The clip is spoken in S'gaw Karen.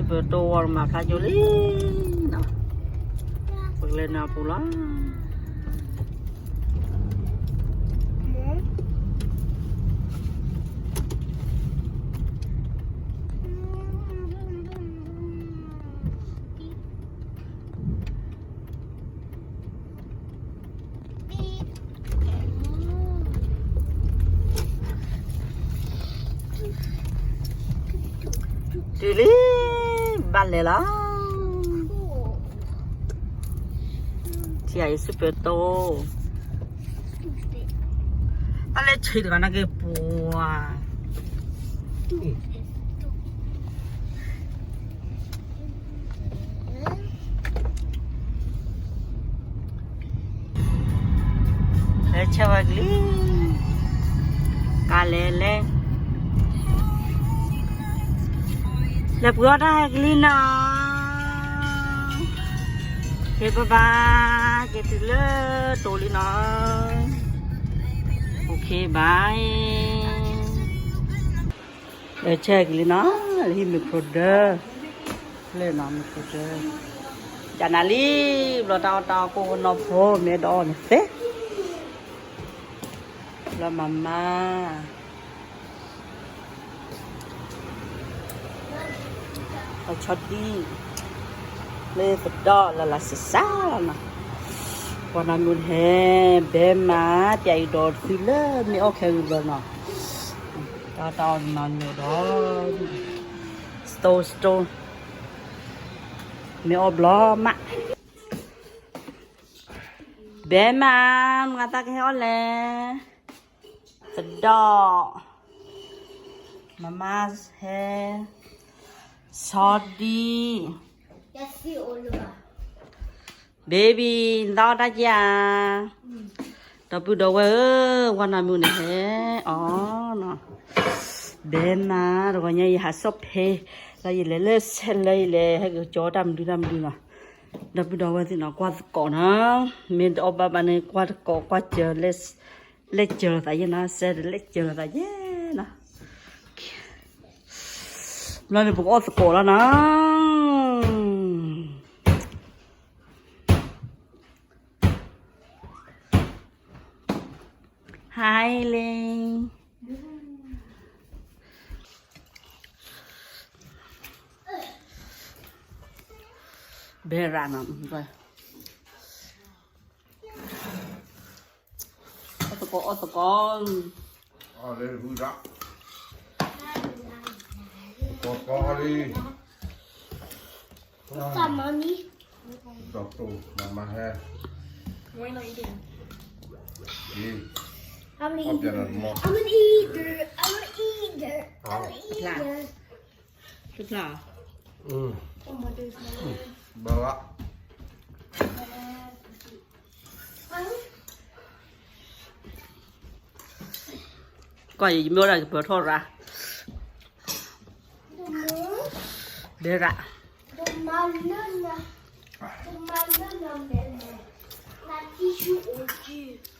ပတိၢ်ဝီၤမၤဖျါကၠိလံနီၤ, ပကလဲၤနၤပူၤလီၤ. တုၤလံ, ဘၣ်လဲၤလီၤ. ထံၣ်ယစုပတိၢ်, တၢ်လဲၤဆံးတဂၤနာ်က့ၤပှၤ လဲၤဆဲးဝဲကလံၤ, ကလဲၤလဲၤ, လဲၤပှ့ၤအီၣ်တၢ်ဟဲကလံၤနီၤ, က့ၤပဘၣ်, က့ၤတုၤလၢတိၤလံနီၤ, အိၣ်ခ့ဘၣ်, လဲၤဆဲးကလံၤနီၤ, လၢဟံၣ်မ့ၤခိၣ်ဒၢ လၢနီၤမ့ၤခိၣ်ဒၢ, ကနၤလံ, ဘျီတၢ်အီၣ်တၢ်အီကိၢ်ကနီၢ်ဖိ မ့ၢ်ဒီးအီၣ်န့ၣ်သ့, ဘျီမၤမါ အဆီဒံၣ်, လၢသဒီၣ်လၢလၢစစၢ်လီၤနီၤ, ပှၤနီၢ်မုၢ်ဟဲ, ဘဲမၤ, ပျဲအံၤဒီးသုလၢမ့ၢ်အီၣ်ခဲဂုၤဘျီနီၤ, တၢ်တၢ်အီၣ်နီၤညိးဒီး, စတိစတိ, မ့ၢ်အီၣ်ဘျီမး ဘဲမး, မၤသးကဟဲအီၣ်လဲၣ်, သဒီၣ်, မၤမါဟဲ, ဆီဒံၣ်, baby နသးအီၣ်တၢ်က့ၤဧါ, ဒီပုၢ်ဒီဝဲၢ်ဧၢ, ဝၤနီၢ်မုၢ်န့ၣ်ဟဲအီၣ်နီၤ, ဘဲမး, တဂီၤညါယဟးဆီၣ်ဖဲ, လၢယလဲၤလၢဆဲးလၢယလဲၤ ဟဲက့ၤကၠီတၢ်မနုၤတၢ်မနုၤနီၤ, ဒီပုၢ်ဒီဝဲၢ်သ့ၣ်နီၤ ကွၢ်သကိးနီၤ, မ့ၢ်တအီၣ်ဘၣ်ဘၣ်န့ၣ် ကွၢ်သကိးကွၢ်စၢၤ, လဲၤစၢၤလိာ်သးယဲနီၤ, စဲးတလဲၤစၢၤလိာ်သးယဲနီၤ, ဘျီန့ၣ်ပကအီၣ်သကိးလီၤနီၤ. Hi လံ, ဘဲရးနီၤ, အီၣ်သကိး အီၣ်သကိး, အီၣ်လၢဟုဒၣ်, ကီကီလံ, ဒီးတိၢ်မၤမါဟဲ, အီၣ်ပျဲနီၤမီ, I'm an eater, I'm an eater, I'm an eater. တဖျါ, ဘၣ်ဝါ ကွၢ်ယမ့ၢ်ဝဲဒၣ်ကပၢၤထီၣ်ရၣ်, ဘဲရၣ်, တမၤလၢနၤ, တမၤလၢနၤမဲမဲ, နၤတံၢ်ဆူအိၣ်ကံ